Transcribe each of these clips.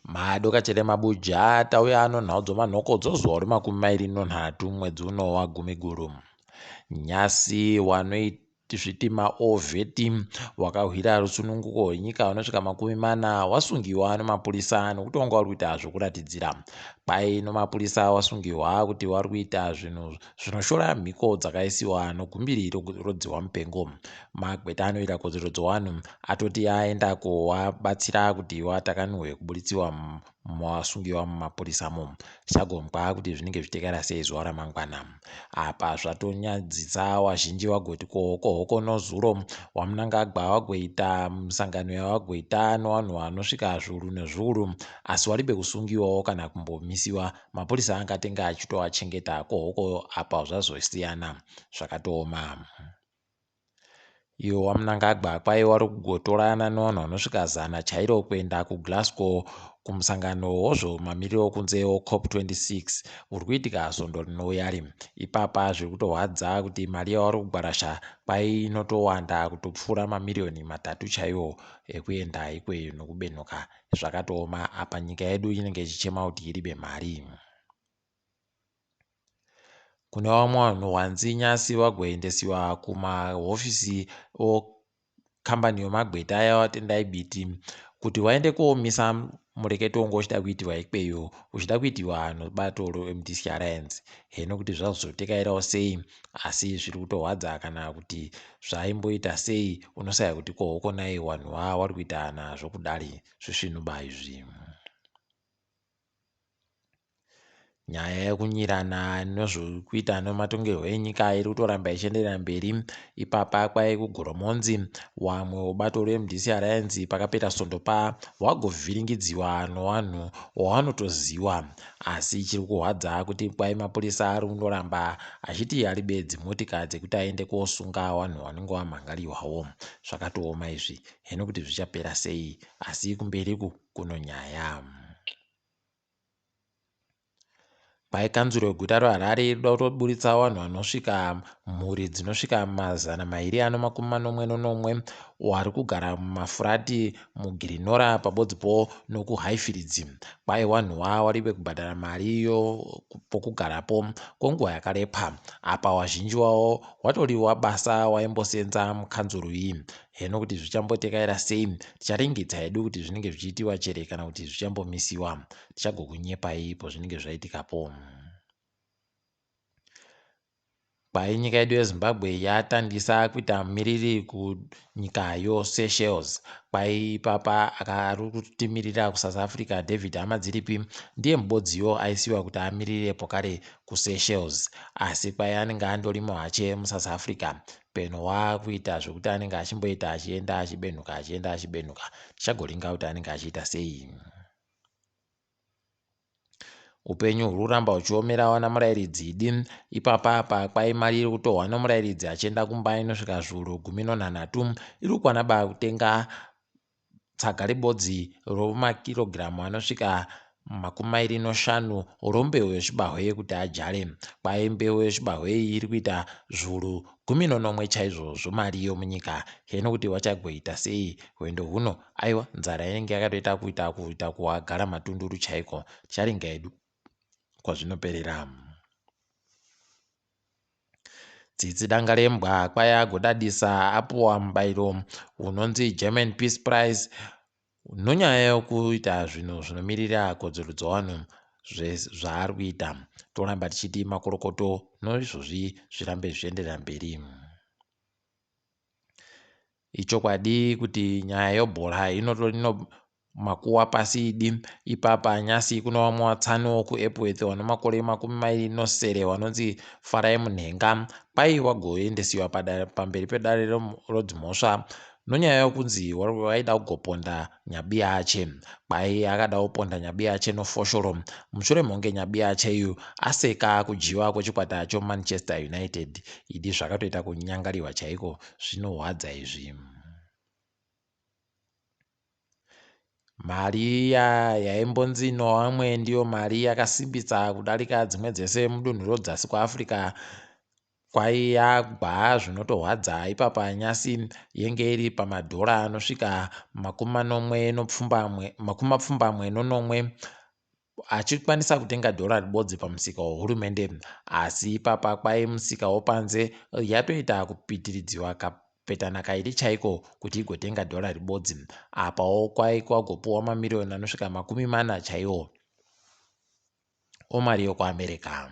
Madoka chete mabuja tauya ano nhau dzomanhokodzo zuva remakumi 23 mwedzi uno waGumiguru. Nyasi wanozviti maovheti wakahwira rusununguko hwenyika vanosvika 40 wasungiwa nemapurisa nekuti wanga uri kuita zvokuratidzira. Kwai nomapurisa wasungiwa kuti wari kuita zvinhu zvinoshora mhiko dzakaisiwa nogumbiri rodzihwa mupengo. Magweta anoita kodzero dzowanhu atoti aenda kowabatsira kuti watakanurwe kuburitsiwa masungiwa mumapurisamo. Tichagonzwa kuti zvinenge zvichitekaira sei zuva ramangwana. Apa zvatonyadzisa wazhinji wagoti kohoko hoko nozuro waMnangagwa wagoita musangano yawagoita nevanhu vanosvika zviuru nezviuru asi waribe kusungiwawo kana kumbomisiwa. Mapurisa angatenge achitoachengeta kohoko apa zvazosiyana zvakatooma. Iwo waMnangagwa kwai wari kugotorana nevanhu vanosvika 100 chairo kuenda kuGlasgow kumusangano wozvemamiriro okunze weCOP26 uri kuitika svondo rinouya. Ipapa zviri kutorwadza kuti mari yavari kugwarasha kwai inotowanda kutopfuura mamiriyoni 3 chaiwo ekuenda ikweyo nokubenuka. Zvakatooma apa nyika yedu inenge ichichema kuti iribe mari. Kune vamwe vanhu hwanzi nyasi vagoendesiwa kumahofisi okambani yomagweta yaVaTendai Biti kuti vaende koomisa mureketo wanga uchida kuitiwa ikweyo uchida kuitiwa nobato reMDC Alliance. Heno kuti zvazotekairawo sei asi zviri kutorwadza kana kuti zvaimboita sei unosaya kuti kohoko nai vanhu vari kuita nazvo kudari zvisvinuba izvi. Nyaya yekunyirana nezvekuita nematongerwo enyika iri kutoramba ichienderera mberi. Ipapa kwai kuGoromonzi wamwe webato reMDC Alliance pakapera svondo pa wagovhiringidziwa nevanhu wavanotoziwa. Asi chiri kurwadza kuti kwai mapurisa ari kundoramba achiti aribe dzimotika dzekuti aende kosunga vanhu vanenge vamhangariwawo. Zvakatooma izvi. Heno kuti zvichapera sei asi kumberiku kuno nyaya. Kwai kanzuro yeguta reHarare iri kuda kutoburitsa vanhu vanosvika mhuri dzinosvika 277 vari kugara mumafurati muGirinora pabodzipo nokuHighfields. Kwai vanhu vari kubhadhara mari pokugarapo kwenguva yakareba. Apa vazhinji vavo watoriwa basa waimbosenza mukanzuro iyi. Heno kuti zvichambotekaira sei ticharingidza hedu kuti zvinenge zvichiitiwa chere kana kuti zvichambomisiwa. Tichagokunyepai pozvinenge zvaitikapo. Kwai nyika yedu yeZimbabwe yatandisa kuita mumiriri kunyika yoSeychelles. Kwai ipapa ari kutimirira kuSouth Africa David Hamadziripi ndiye mubodziwo aisiwa kuti amirire pokare kuSeychelles. Asi kwai anenge andorimo hache muSouth Africa. Peno waakuita zvekuti anenge achimboita achienda achibenuka achienda achibenuka. Tichagoringa kuti anenge achiita sei. Upenyu huri kuramba huchiomera wana murairidzi idi. Ipapa apa kwai mari iri kutohwa nomurairidzi achienda kumba inosvika zviuru 13 iri kukwana ba kutenga tsaga rebodzi romakirogiramu anosvika 25 rombeu yechibahwe kuti ajare. Kwai mbeu yechibahwe iyi iri kuita zviuru 17 chaizvo mari yomunyika. Heno kuti wachagoita sei hwendo huno aiwa nzara inenge yakatoita kuita kuwagara matunduru chaiko. Ticharinga hedu kwazvinoperera. Tsitsi Dangarembwa kwai agodadisa apuwa mubairo unonzi German Peace Prize nonyaya yokuita zvinhu zvinomirira kodzero dzevanhu zvaari kuita. Toramba tichiti makorokoto noizvozvi zvirambe zvichienderera mberi. Ichokwadi kuti nyaya yebhora inotori makuwa pasi idi. Ipapa nyasi kuno vamwe vatsano kuEpworth vane makore 27 vanonzi Farai Munhenga. Kwai wagoendesiwa pamberi pedare rodzimhosva nonyaya yokunzi vaida kugoponda Nyabiyache. Kwai akada kuponda Nyabiyache nofoshoro mushure monge Nyabiyache uyu aseka kudyiwa kwechikwata choManchester United. Idi zvakatoita kunyangariwa chaiko zvinorwadza izvi. Mari iya yaimbonzi nevamwe ndiyo mari yakasimbisa kudarika dzimwe dzese mudunhu rodzasi kweAfrica. Kwai yagwa zvinotorwadza ipapa nyasi yenge iri pamadhora anosvika makumi manomwe nopfumbamwe makumi mapfumbamwe nonomwe achikwanisa kutenga dhora ribodzi pamusika wehurumende, asi ipapa kwai musika wopanze yatoita kupitiridziwa kapetana kairi chaiko kuti igotenga dhora ribodzi. Apawo kwai kwagopuwa mamiriyoni anosvika 40 chaiwo omari yokuAmerica.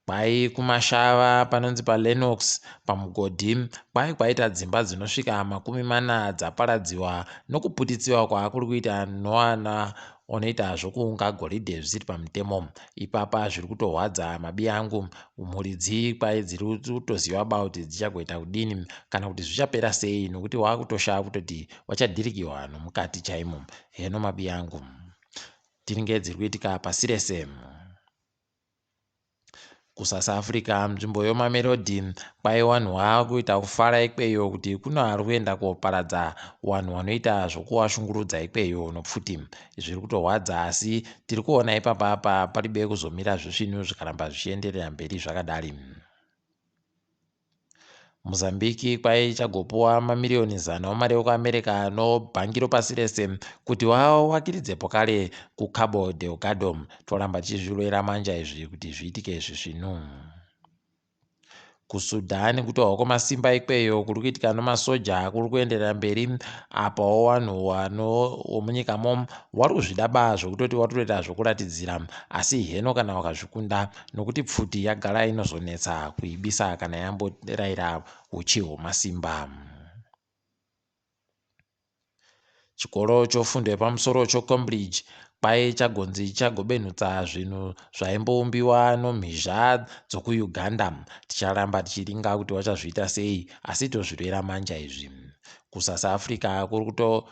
Kwai kuMashava panonzi paLenox pamugodhi kwai kwaita dzimba dzinosvika 40 dzaparadziwa nokuputitsiwa kwaakuri kuita noana onoita zvokuunga goridhe zvisiri pamutemo. Ipapa zviri kutorwadza mabi angu, mhuri kwai dziri kutoziva ba kuti dzichagoita kudini kana kuti zvichapera sei, nokuti wakutoshaya kutoti wachadhirikiwa nomukati chaimo. Heno mabi angu, tiringe dziri kuitika pasi rese. KuSouth Africa nzvimbo yoMamelodi kwai vanhu vakuita kufara ikweyo kuti kune vari kuenda koparadza vanhu vanoita zvokuwashungurudza ikweyo nopfuti. Zviri kutorwadza, asi tiri kuona ipapa apa paribe kuzomira zvisvinu zvikaramba zvichienderera mberi zvakadari. Mozambique kwai ichagopuwa mamiriyoni 100 omari ekuAmerica nobhangi ropasi rese kuti vawakiridzepo kare kuCabo Delgado. Toramba tichizvirwera manja izvi kuti zviitike zvisvinu. KuSudan kutorwa kwemasimba ikweyo kuri kuitika nemasoja kuri kuenderera mberi, apawo vanhu vomunyikamo vari kuzvida ba zvekutoti vari kutoita zvokuratidzira, asi heno kana vakazvikunda, nokuti pfuti yagara inozonetsa kuibisa kana yamborayira uchi hwemasimba. Chikoro chofundo yepamusoro choCambridge kwai chagonzi chagobenhutsa zvinhu zvaimboumbiwa nomhizha dzokuUganda. Ticharamba tichiringa kuti vachazviita sei, asi tozvirwera manja izvi. KuSouth Africa kuri kuto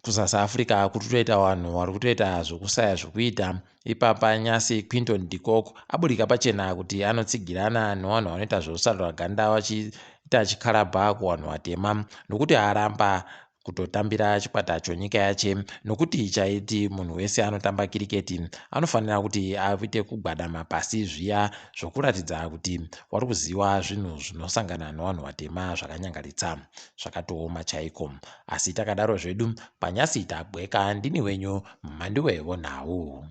KuSouth Africa kuri kutoita vanhu vari kutoita zvokusaya zvokuita. Ipapa nyasi Quinton de Kock aburika pachena kuti anotsigirana nevanhu vanoita zvokusarura ganda vachiita chikarabha kuvanhu vatema, nokuti aramba kutotambira chikwata chonyika yache, nokuti chaiti munhu wese anotamba kiriketi anofanira kuti aite kugwadama pasi zviya zvokuratidza kuti wari kuziva zvinhu zvinosangana nevanhu vatema zvakanyangaritsa zvakatooma chaiko. Asi takadaro zvedu panyasi tagweka, ndini wenyu Mhanduwe Vonhau.